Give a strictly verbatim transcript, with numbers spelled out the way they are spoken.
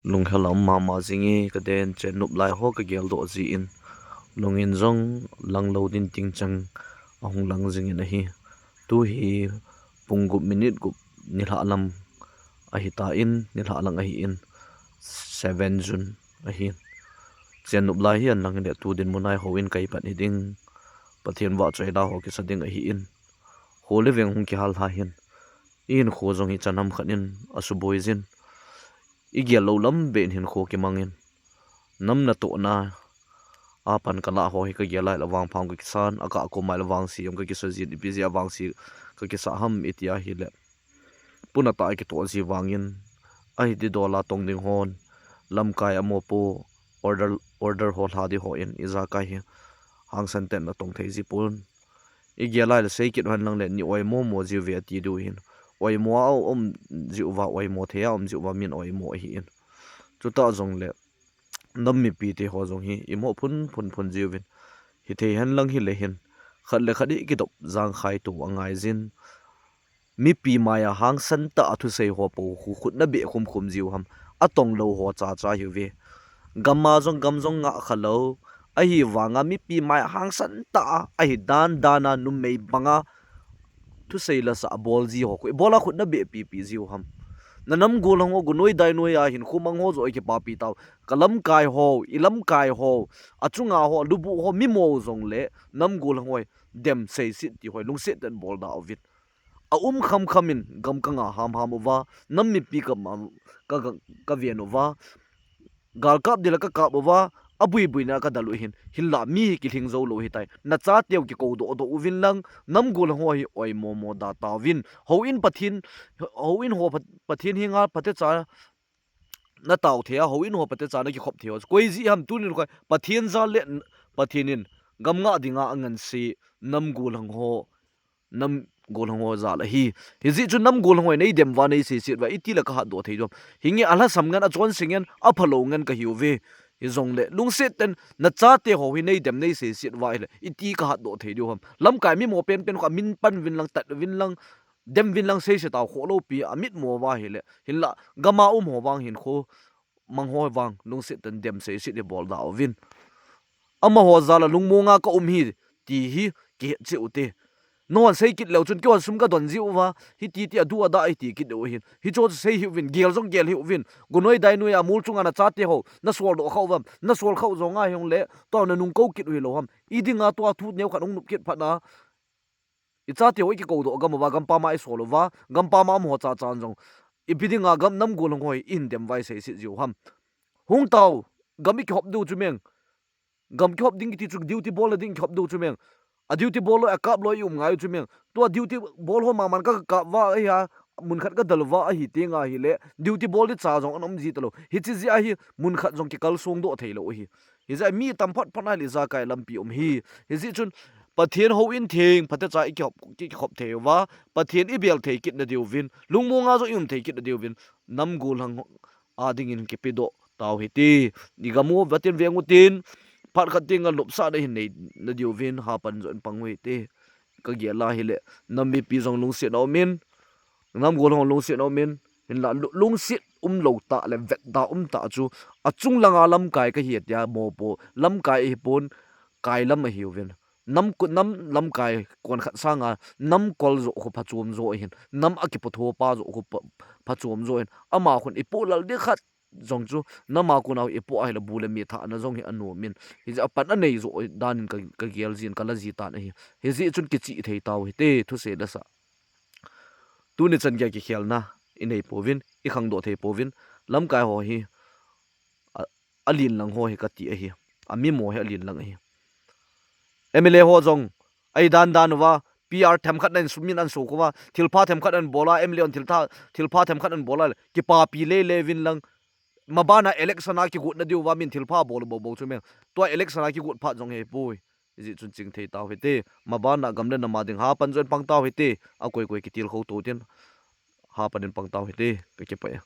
Lunghel a um mama jing e, ka den chen nop lai ho ka gel doh jin, lungin jong lang lo din ting chang ahung lang jing in ahi. Tu hi pung gup minute gup nilhah lam ahi ta in, nilhah lang ahi in, seven June ahi. Chen nop lai hi an lang le tu dinmun a hi houin kai pan hi ding, Pathen vahchoi la ho kisa ding ahi in, kho le veng hung kihal lha hin, i hinkho jong hi chan ham khat in asuboi jin, i gel lou lam beh in hinkho kimang in, nam natohna a pan ka lah ho hi ka gel lai le vangpha ka kisan, a ka koma le vangse jong ka kisa jin, ipi jeh a vangse ka kisa ham i ti ahile, puna tah a kitoh ji vangin, ahi ti dol a tong ding hon, lamkai a mopo, order, order ho lha di ho in, ijakai hi hangsan ten na tong thei ji pon. I gel lai le sei kit hen lang le ni oimo mo jiu ve ati diu hin. Oimo a um jiu va, oimo thei a um jiu va min oimo ahi in. Chuta jong le nam mipi te ho jong hi i mo phun phun phun jiu vin. Hi thei hen lang hi le hin, khat le khat i kidop jang khai tu angai jin. Mipi mai a hangsan tah a thusei ho po khu khut na beh khum khum jiu ham, atong lou ho cha cha hiu ve. Gam a jong gam jong ngah kha lou. Ahi vanga mipi mai a hangsan tah a, ahi dan dan a numei banga thusei lasa a bol ji ho khu, i bol a khut na beh pi pi jiu ham. Na nam gollhang ho, gunoi dainoi a hinkho mang ho joh i kipapi tau. Ka lamkai ho, i lamkai ho, a chunga ho, lubu ho, mi mo jong le nam gollhang ho hi dem seiset ti ho hi lungset ten bol da uvin. A um kham kham in gam ka nga ham ham uva, nam mipi ka ma, ka, ka, ka ven uva, gal kap dila ka kap uva, a bui bui na ka dal u hin, hinla mi hi kilhing jou lou hitai. Na chateu kikou doh doh uvin lang, nam gollhang ho hi oimo mo da tauvin. Houin Pathen, houin ho Pat-, Pathen henga phatecha na tao thei a, houin ho phatecha na kikhop thei ho. Koi jeh ham tuni koi, Pathen jal le, Pathen in gam ngah dinga anganse nam gollhang ho, nam gollhang ho jal ahi. Hijeh chun nam gollhang ho nei dem uva, nei seiset uva, iti le ka hatdoh thei diu ham. Hinge a lhasam ngen, a chonse ngen, a phalou ngen ka hiu ve. Hijong le, lungset ten na chate ho hi nei dem, nei seiset uva ahile, iti ka hatdoh thei diu ham. Lamkai mi mo pen pen khu a min pan uvin lang, tat uvin lang, dem uvin lang, seiset tau kho lou pi a mit mo uva ahile. Hinla, gam a um ho vang hinkho mang ho vang, lungset ten dem seiset i bol da uvin. Amaho jal a lungmong a ka um hi, ti hi kihet cheh u te. Nahon sei kit leu chun, keihon sum ka don jiu va, hiti ti a du a da hiti kit leu hin. Hicho chu sei hih uvin, gel jong gel hih uvin. Gunoi dainoi a mol chunga na chate ho na sol doh kha u vam, na sol kha u jong a hung le, tua na nung kou kit u hilou ham. I dinga tua thu neo khat hung nop kit phat na, i chate ho i kikou doh gam uva, gampam a i sol uva, gampam a um ho cha chan jong, ipi dinga gam nam gollhang ho hi i hin dem uva i seiset jiu ham. Hung tau, gam i kihop diu chu meng. Gam kihop ding kiti chu duty bol na ding kihop diu chu meng. A duty bol loi, a kap loi i um ngai u chu meng. Tua duty bol ho maman ka kap uva ahi a, mun khat ka dal uva ahi teng ahile, duty bol di cha jong ana um ji talou. Hiche jeh a hi mun khat jong kikal song doh thei lou ahi. Hijeh a mi tam phot phot na le ijakai lampi um hi. Hijeh chun Pathen houin theng phatecha i kihop, ki, kikhop thei uva, Pathen i bel thei kit na diu vin, lungmong a jong i um thei kit na diu vin, nam gollhang a dingin kipe doh tau hite. I gam u, vatin veng utin, phat khat tenga lopsahna i hin nei na diu vin, hapan joh in pang u hite. Ka gel a hile, nam mipi jong lungset na um in, nam gollhang lungset na um in, hinla lu-, lungset um lou tah le vet da um tah chu, a chung langa lamkai ka hi tia mopo, lamkai ahi pon, kai lam ahi uvin. Nam ku-, nam lamkai kon khat sanga, nam kol joh khu phachom joh ahin, nam a kipatho pa joh khu pha-, phachom joh ahin, ama khun i poh lal ding khat jong chu, nam a kon a i poh ahile bu le me thahna jong hi anom in. Hijeh a pan anei joh dan in ka, ka gel jin, ka la ji tan ahi. Hijeh chun kichih thei tau hite, thusei lasa. Tuni chan gei a kikhelna i nei pouvin, i khangdoh thei pouvin, lamkai ho hi, a, a lin lang ho hi ka ti ahi. A mi mo hi a lin lang ahi. M L A ho jong, ahi dan dan uva, P R themkhat nan sum in an so kho uva, thilpha themkhat an bol a, M L A hon thiltha, thilpha themkhat an bol a, kipapi le le vin lang, maban a election a kigot na diu va min thilpha bol bou bou chu meng. Tua election a kigot phat jong hi poi. Hijeh chun ching thei tau hite. Maban a gam le nam a ding hapan joh in pang tau hite. A koi koi kitilkhou tou tin, hapan in pang tau hite. Ka kipah e.